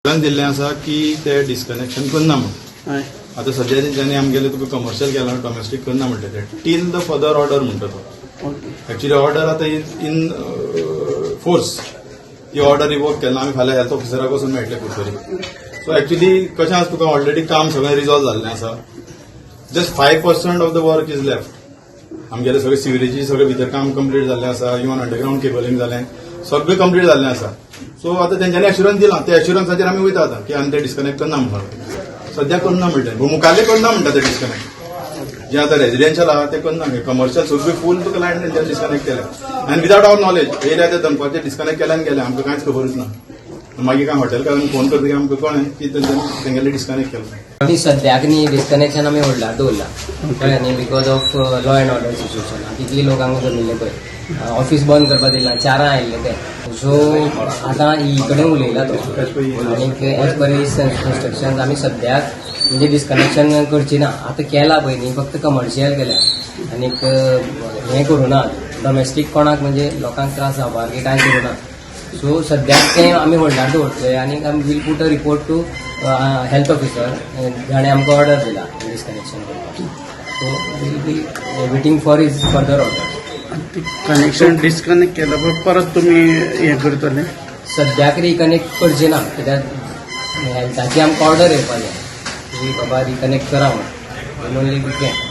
Assurance दिल्लें आसा की ते डिस्कनेक्शन करना म्हणून. आतां सद्या तेंच्यांनी आमगेलें तुका कमर्शियल केलां, डॉमेस्टीक करना म्हणटा ते, टील the further order म्हणटा तो. एक्चुअली ऑर्डर आतां इन फोर्स. ती ऑर्डर रिवोक केला आमी. फाल्यां हेल्थ ऑफिसराक वचून मेळटले कुडतरी. सो एक्चुअली कशें आसा तुका, ऑलरेडी काम सगळें रिजॉल्व जाल्लें आसा. Just 5% of the work is left. आमगेले सगळे सिवरेजी सगळे भितर काम कंप्लीट जाल्लें आसा. इवन अंडरग्रावंड केबलिंग जालें, सगळें कंप्लीट जाल्लें आसा. सो आतां तेंच्यांनी एश्युरन्स दिलां, त्या एश्युरन्साचेर आमी वयता आतां की आमी ते डिस्कनेक्ट करना म्हणून. सद्या करना म्हणटा, मुखाल्ले करना म्हणटा ते डिस्कनेक्ट. जे आतां रेजिडेन्शियल आहा ते करना. कमर्शियल सगळे फूल तुका लायन तेंच्यांनी डिस्कनेक्ट केल्या आनी विदाउट our knowledge. येयल्या ते दनपारचे डिस्कनेक्ट केल्यान गेले, आमकां कांयच खबरूच ना. मागीर काय हॉटेलकारांक फोन करतकीर आमकां कळ्ळें की तेंच्यांनी तेंगेले डिस्कनेक्ट केलें. आमी सद्याक न्ही डिस्कनेक्शन आमी होल्डार दवरला, कळ्ळें न्ही, because of law and order situation. तितली लोक हांगा जमिल्ले पळय, ऑफिस बंद करपाक दिला, चारां आयिल्ले ते. सो आतां ही कडेन उलयला तो आनीक एज पर his instruction आमी सद्याक म्हणजे डिस्कनेक्शन करची ना. आतां केला पळय न्ही, फक्त कमर्शियल केल्या आनीक हें करूं ना, डॉमेस्टीक कोणाक म्हणजे लोकांक त्रास जावपा की कांय करूं ना. सो सद्याक तें आमी होल्डार दवरतले आनी आमी will put a report to health officer, जाणें आमकां ऑर्डर दिला डिस्कनेक्शन करपाक. So we'll be waiting for his further order. Connection disconnect केलं पण परत तुम्ही हे करतले? सद्याक रिकनेक्ट करचे ना, कित्याक हेल्थाची आमकां ऑर्डर येवपा जाय की बाबा रिकनेक्ट करा म्हणून. Only we can.